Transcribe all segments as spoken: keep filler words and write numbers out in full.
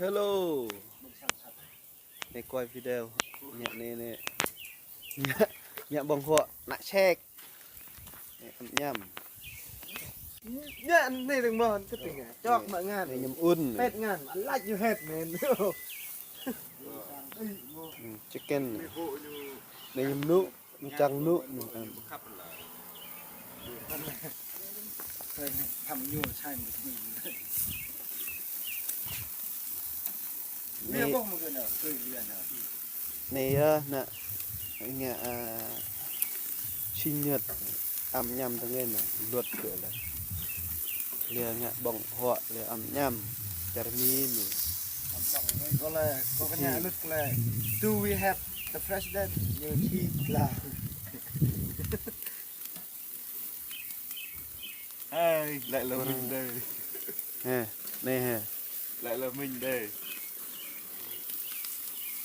Hello. Anai quay video. Anai, anai, anai. Anai, anai ƀơ̆ng huă, ană sek. Anai, ăm ñăm. Anai, anai dơ̆ng mơ̆n, kơ tơngan. Čŏk mă ngăn. Anai ñăm un. Pet ngăn. I like your head, man. Hmm, chicken. Anai ñăm nŭ. Mơčang nŭ, mơčang. Anai, anai yơh, ană, ngă, ơ, sinh nhật, ăm ñăm tơngan anai, luật kơ lĕ. Lĕ ngă ƀơ̆ng huă, lĕ ăm ñăm, čar Mi anai. Kơ lĕ, kơ lĕ, do we have the president? Ñu čih lah. Hai, lĕ lơ minh đơi. He, anai he. Lĕ lơ minh đơi.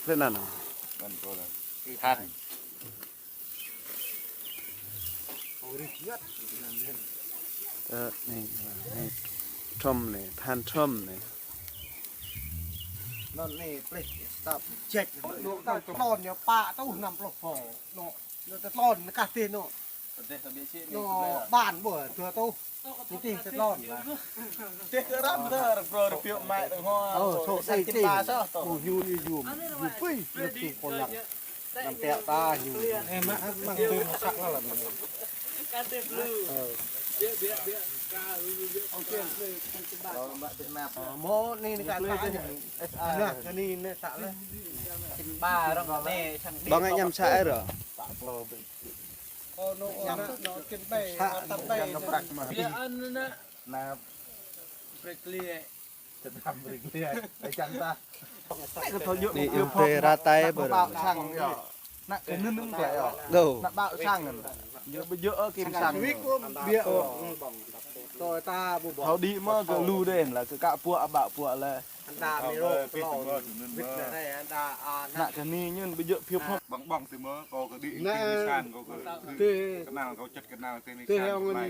Lĕ anăn. Anăn kơ lĕ. Than. Ơ, anai, anai. Trump anai, than Trump anai. Anăn anai, please stop. Check. Anăn tơlŏn ñu pă tuh năm pluh pô. Anăn, anăn tơlŏn anăn kah tih anăn. Anăn ƀan ƀuh, dua tuh. Anăn tih tơlŏn lah. Tih kơ răm tơ, rơbrô rơpiŏk mă tơ̆ng hua. Ơ, sô sa tih. Ƀu hiu ñu yum. Yum pui, yum pui kơ lăng. Năm tĕ ta ñu. Ơ, mă, mă, tih mă săk lah. Kah tih lu. Ơ. Biă, biă, biă. Kah lu, lu, biă. Ơ, mă tih nap. Ơ, mơ̆ anai, anai kah ta anai. Anai, kơ anai, anai săk lah. Čim ba rŏng anai, sang ƀơ̆ng ngă ñăm săk ră. Ơ, anŭn, anŭn, anŭn, kơ ƀai, tăm ƀai. Biă anŭn anŭn. Nap. Brek liek. Čơt hăm brek liek. Ơ, čang ta. Anai yơh tê ra tai ƀơ̆ng. Ƀă sang yơh. Ană kơ anŭn anŭn klĕ yơh. Đô. Ană ƀă sang anŭn. Yơh ƀu djơ̆ ơ kim sang. Wik ôm biă ôm. Tui ta ƀu ƀơ̆ng. Thâo đĭ mơ̆ kơ lu đen lah, kơ kă puă ƀă puă lah. Ană kơ anai ñu ƀu djơ̆ phiu phŏk. Ƀơ̆ng ƀơ̆ng tih mơ̆, kâo kơ đĭ tih nisan, kâo kơ tih kơnăl, kâo čăt kơnăl tih nisan. Tih hơng anai.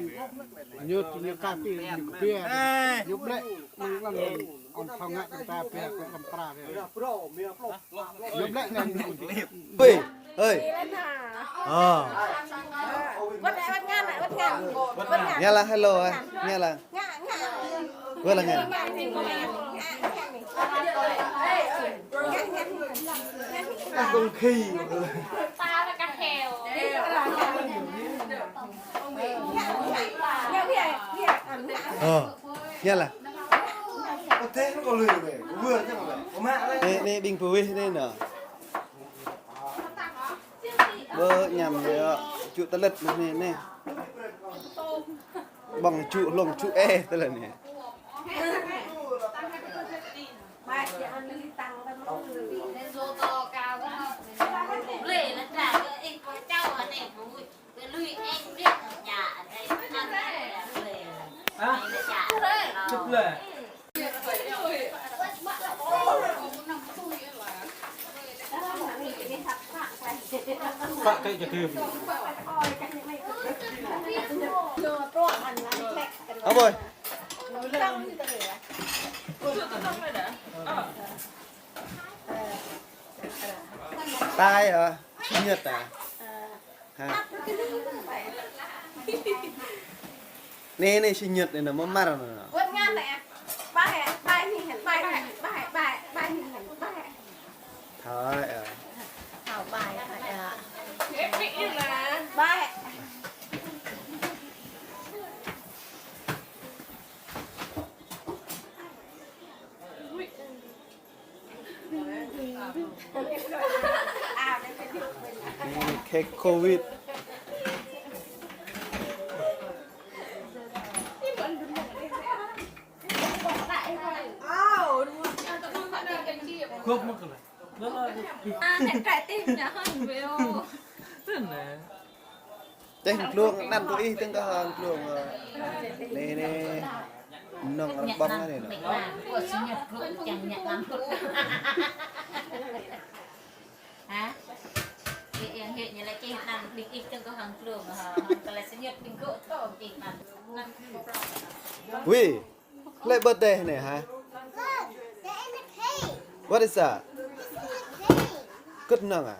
Ñu, ñu kah tih, ñu kơ biă. Ñu blĕ, mơ̆ng lăng, ŏng thâo ngă kơ ta biă, kơ kăm pra biă. Ñu blĕ anai. Ơi, ơi. Ơ. Wơ̆t, wơ̆t ngăn, wơ̆t ngăn. Wơ̆t ngăn. Ngă lah, hello, ơ. Ngă lah. Ngă, ngă. Wơ̆t lah ngăn. Ngăn, ngăn. Ngăn, ngăn. Ngăn, ngăn. Ngăn, ngăn. Ơ, ngă lah. Anai, anai ƀing pơwih anai nă. Ƀơ̆ng ñăm anai, čŭ tơlĕt anai, anai. Ƀơ̆ng čŭ hlŏng čŭ ê tơlĕt anai. Hă ơi. Tai hă? Sinh nhật hă? Hă? Anai, anai sinh nhật anai nă, mơmar anai nă. Wơ̆t ngăn anai. Bai, bai anai, bai anai, bai, bai, bai anai, bai. Thôi, ơ. Thâo bai, bai. Bai. Anai, cake covid. Khop mă kơ lĕ. Anai, anai, anai. Tơl hăng glông, anăn tui ih tơ̆ng kơ hăng glông, ơ. Anai, anai. Nŏng rơbong anai nă. Hă? Yang hek ñu lĕ čih anăn ƀing ih tơ̆ng kơ hăng glông, hă. Kơ lĕ sinh nhật ƀing gơ̆ thâo ih anăn. Wih. Lĕ birthday anai hă? What is that? Kơnang ah?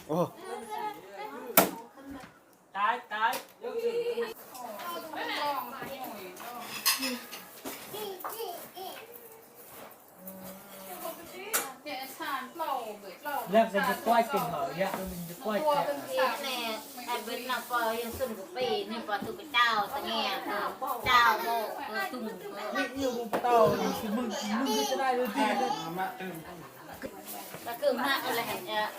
Oh. Yang kơ jơkuač kơ hă, yang kơ jơkuač kơ. Anai, ai bơ̆t nao pơ yang sun kơ pê, anai pơ tŭ kơ čao, tơngia kơ čao, mơ̆ kơ tum. Anai ñu ƀu pơtao, ñu mơ̆ng, mơ̆ng kơ čơđai đơi tih. Là kơ mă lĕ, ơ, lĕ mă nhá.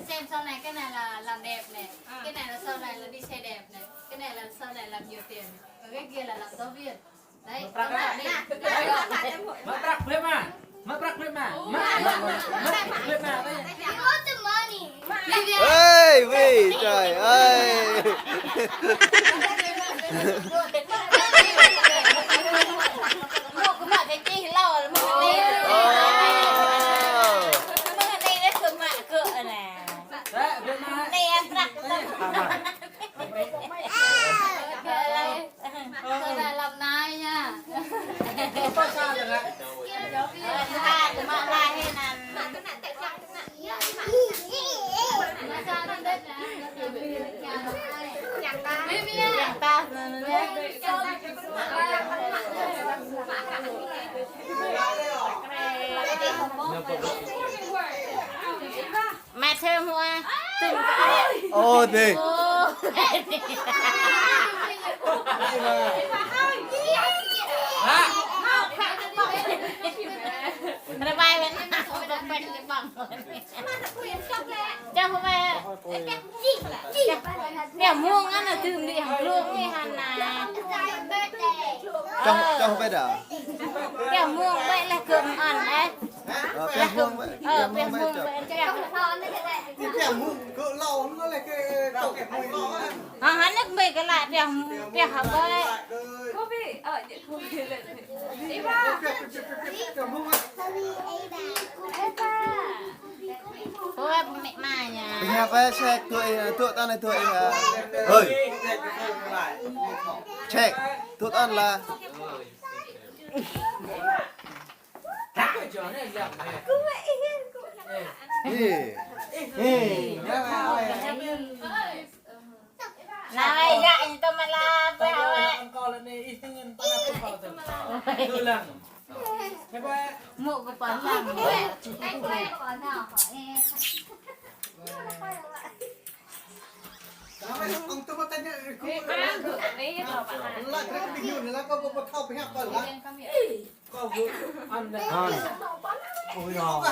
Xem sau này cái này là làm đẹp này, cái này là sau này là đi xe đẹp này, cái này là sau này làm nhiều tiền này, còn cái kia là làm giáo viên. Đấy, các bạn đi. Mă prăk bĕ mă. Mă prăk bĕ mă. Mă, mă, mă, mă prăk bĕ mă. Hey, ui, trời ơi. Mơ̆ kơ mă kơ čih hlâo, mơ̆ kơ anai. Ơ. Mơ̆ kơ anai lĕ kơ mă kơ anai. Anai prăk. Kơ anai lăm anai nha. Mă thơm hua. Ô, đi. Ô. Rơbai wen. Čang hua. Nè muông anŭn thơm đi hăng glông anai hăng anai. Čang, čang hua dah. Nè muông ƀĕ lĕ kơm ăn, ơ. Ơ, pĕ hông ƀĕ, ơ, pĕ hông ƀĕ, pĕ hông ƀĕ, pĕ hông ƀĕ. Hă, hă, nĕk ƀĕ kơ lăi, pĕ hông, pĕ hông ƀĕ. Ơ, mẹ mai nha. Pĕ hă, pĕ check, tui, tui, tui anai, tui, ơ. Hơi. Check. Tui anai lah. Ê. Ê. Nai, gak itu malah apa, awak? Mŭk kơ pơhlang. Ông tôi mà tanya, lại cái bình luận là có, có, có thao phải học còn lại. Ăn. Ôi giời.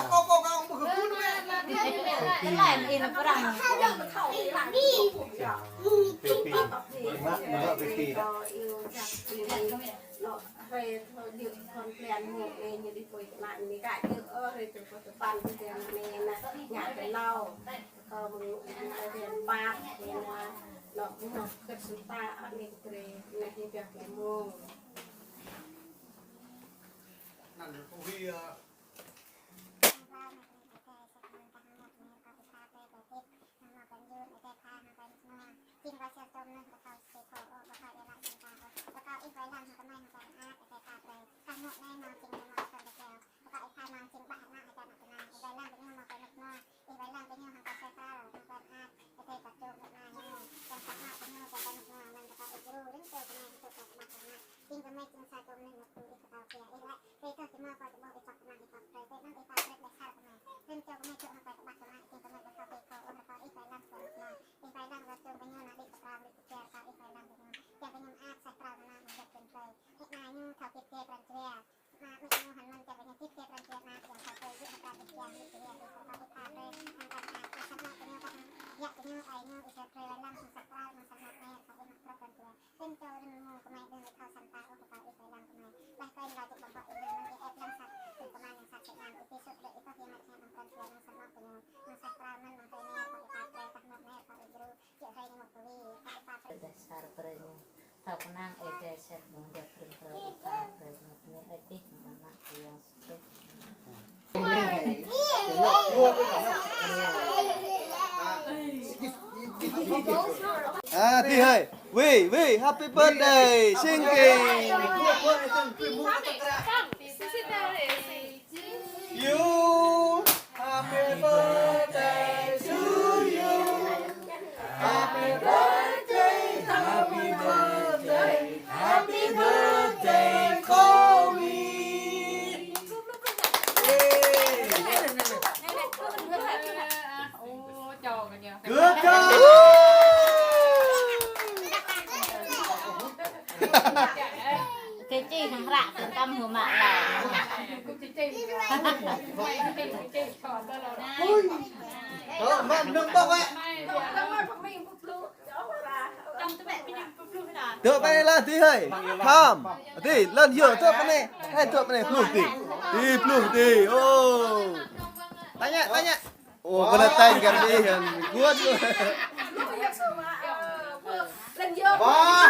Ih, ƀai lăng wơ̆t čông kơ ñu nao đĭ kơ prang đĭ kơ čer kơ ih ƀai lăng kơ ñu. Kiăng kơ ñu mơak seh pral kơ nao mơ̆ng djŏp čơ̆ng plơi. Ih, anai ñu thâo kĭt kơ pran jua. Mă mĕ ñu hăn mơ̆n kiăng kơ ñu kĭt kơ pran jua mă yang thâo kơ ih hơpran kơ kiăng đĭ kơ ih kơ ih pha brơi. Hăng kơ mơak kơ sah mă kơ ñu kơ hăng yă kơ ñu ai ñu ih seh brơi ƀai lăng hăng seh pral hăng seh mă mĕ kơ ih mă prăk pran jua. Tơl čô rĭm mông kơmơi đơ̆ng ih thâo săn ta ôh kơ ih ƀai lăng kơmơi. Laih kơ ih laĭ ƀơ̆ng ƀơ̆ng ih hăn mơ̆n ih ĕp lăng sat kơ kơmơi yang sat sek nam ih tui sut lĕ ih pơh yơh mă čang amăng pran jua yang săn mă kơ ñu. Hăng seh pral mơ̆n hăng hrơi anai kơ ih pha brơi kơ hmâo anai kơ ih djru. Dasar brơi ñu. Thâo kơnang Ơi Adai sĕt mơ̆ng djŏp rĭm hrơi ih pha brơi ñu. Anai ơi tih mơ̆ng ană yang sŭt. A, tih hơi. Wei, wei, happy birthday, singing. You, happy birthday to you. Happy birthday, happy birthday, happy birthday, Kobe. Yay. Good job. Kơ či hăng hră tơm hơmă lĕ. Ơ, mă nơm bok wă. Tơ̆ pơ anai lah, Adi hơi. Khŏm. Adi, lŏn yơh, tơ̆ pơ anai. Hai, tơ̆ pơ anai, pluh Adi. Adi, pluh Adi. Ô. Tơña, tơña. Ô, kơ anai tơña kơ Adi, hăng kuat lu. Wah.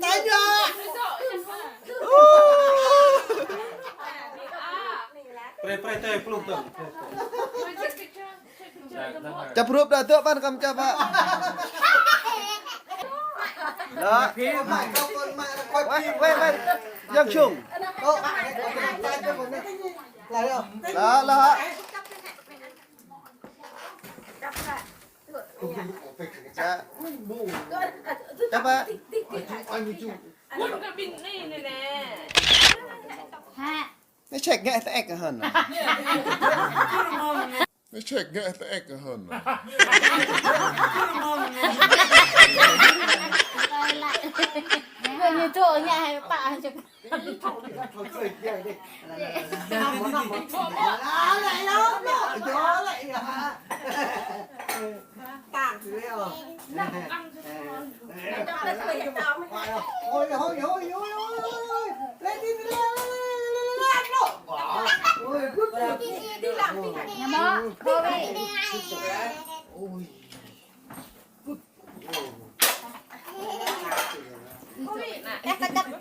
Tơña. Pre, pre, tơ̆, pluh tơ̆. Čăp hrup đa tơ̆ ƀăn kăm čăp hă. Đa. Weh, weh, weh. Yang Chung. Lah, lah. Čăp. Čăp hă. Anai ček ngă tơek hăn. Anai ček ngă tơek hăn. Ñu tŭ ngă hai pă čŭk.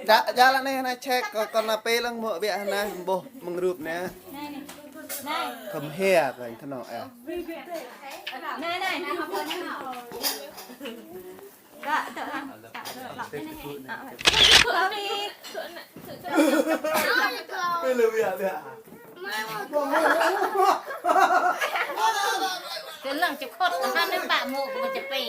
Đa, đa lăng anai, anai ček kơ, kơ anai pơ lăng mơ̆ biă anai ƀuh mơ̆ng rup anai. Khŏm hia kơ anai tơnŏ ơ. Pơ lăng čơkhŏt hăn anai pă mŭ kơ čơpê.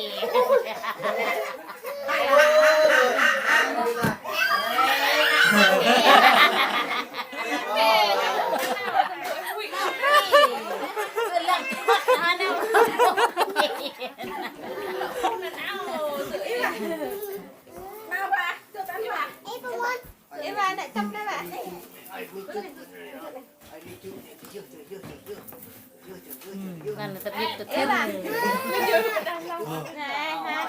Pơ lăng čơkhŏt hăn anai. Ê, bà, nãy chăm đấy bà. Ngăn tập dịch tập Ê, bà. Này, hả?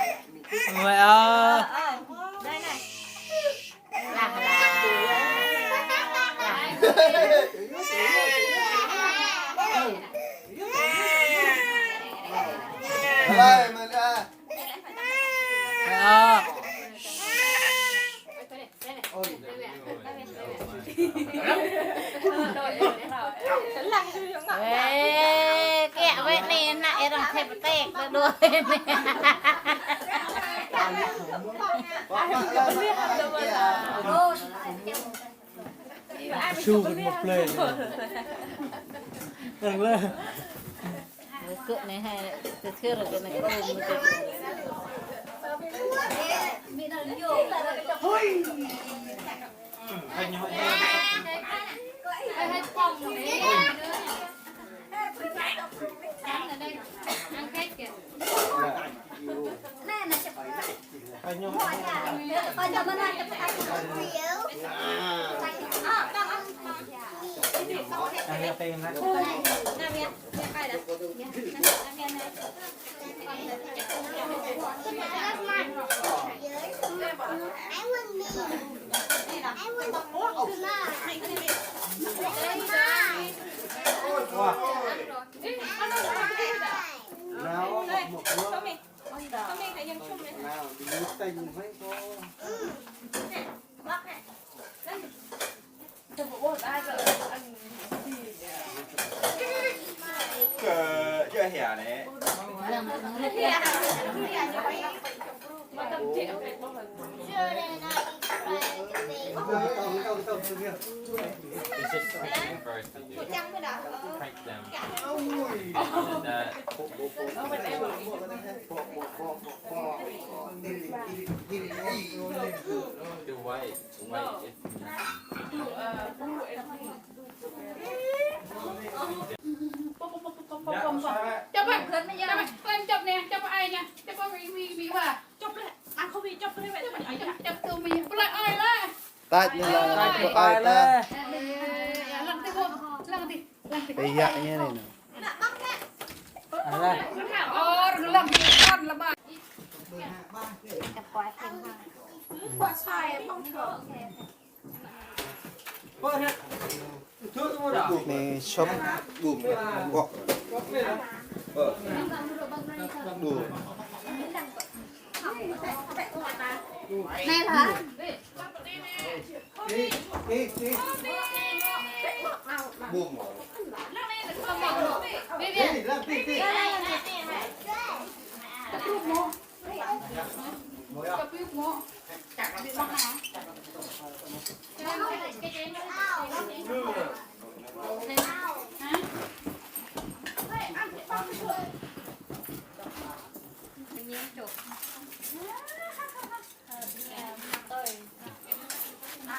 Ôi, ơ. Ờ, ờ. Đây này. Là, là. Đây, mình, à. Ờ. Ê, kiă wĕ anai, ană ih răng thep pơtek đuaĭ anai. Su kơ mă plei. Răng lơ. Kơ anai hai, tơ thir kơ anai kơ mơ tơ. It's just crank them first to do. Crank them. And then that. Do white. White is. Chụp nè, chụp ai nè, chụp ai mi, mi, mi hoa. Chụp lĕ, ăn không bị chụp lĕ, chụp, chụp tui mi, plơi ơi lĕ. Tač anai lăng, tač anai lăng. Lăng tih, lăng tih, lăng tih. Pơyă anai nă. Alah. Or, lăng tih, lăng tih. Anai sop. Anai lah.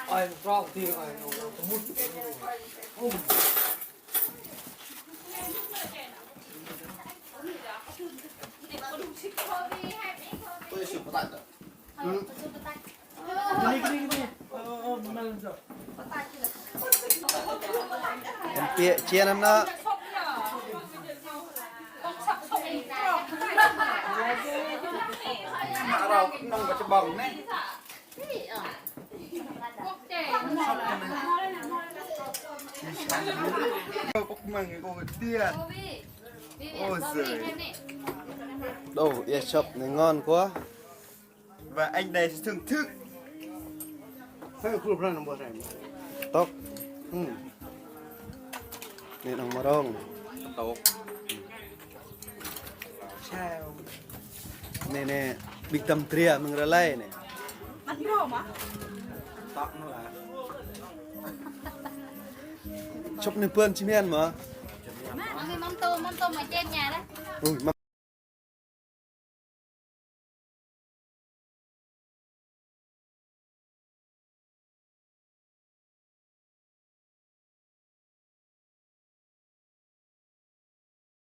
Ai, trok ti, ai, mut. Tôi sẽ bắt đầu. Gini, gini, gini. Ơ, ơ, gimana, Cok? Em pia, chia năm nă. Nă rau, nong bơčơbong neh. Pok măng kơ dia. Ôi giời. Đồ, ia sop anai ngon quá. Và anh này thưởng thức. Sao không làm bộ này? Tŏk. Hmm. Anai nong mơrong. Tŏk. Sao? Anai, anai, ƀing tăm tria mơ̆ng rơlai anai. Ăn rơma? Tŏk nă lah. Sop anai pơn či mian mơ̆? Mă, mă, mă tô, mă tô mă chen nhà đó. Ui, mă